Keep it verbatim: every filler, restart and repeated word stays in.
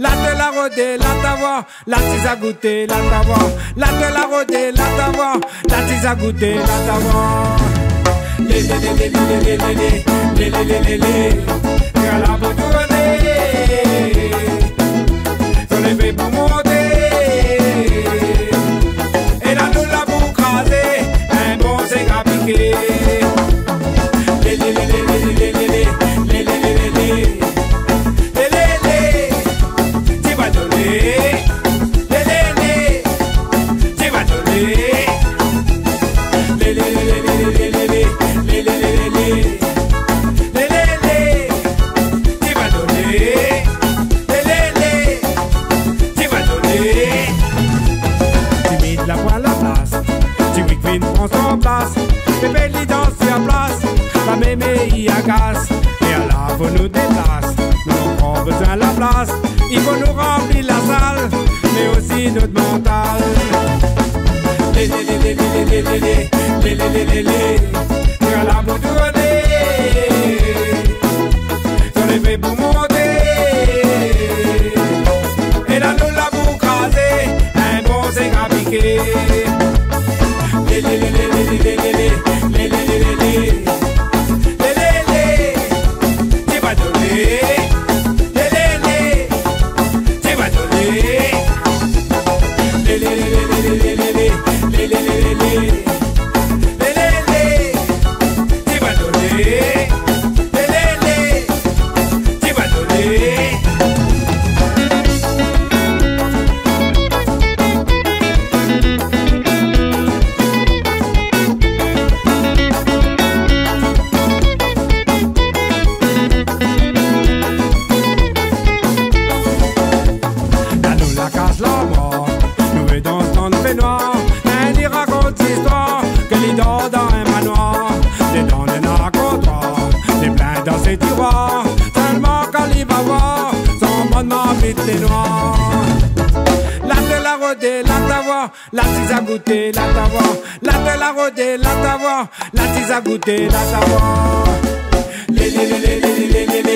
La té la rodé, la ta vwa. La ti za gouté, la ta vwa. La té la rodé, la ta vwa. La ti za gouté, la ta vwa. Lé, lé, lé, lé. Kèr la pou tourné. Solèy pou monté. É la nou la pou krazé. In bon zinga piké. Lé, lé, lé. Lé, lé, lé. Lé, lé, lé. Ti va doné. Lé, lé, lé. Ti va doné. Lé, lé, lé. Lé, lé, lé, lé. Lé, lé, lé. Ti va doné. Lé, lé, lé. Ti va doné. Timid la pwin la plas. Ti Wik vin pran son plas. Pépé li dans si la plas. La mémé i agas. É ala fo nou déplas. Nou la pa bezwin la plas. I fo nou ranpli la sal, mé osi nout mantal. Lé, lé, lé. Kèr la pou tourné. Solèy pou monté. É la nou la pou krazé. In bon zinga piké. Lé, lé, lé. Lé, lé, lé. Ti va doné. Lé, lé, lé. Ti va doné. Lé, lé, lé. Lé, lé, lé. Ti va doné. Lé, lé, lé. Ti va doné. La nou la kas la mor, nou vé dans dann fénwar. Inn i rakont zistwar ke li dor dann in manwar. Dedan néna kontwar, lé plin dann sé tirwar. Sèlman kan li va vwar, son bann marmit lé nwar. La té la rodé, la ta vwa. La ti za gouté, la ta vwa. La té la rodé, la ta vwa. La ti za gouté, la ta vwa. Lé, lé, lé.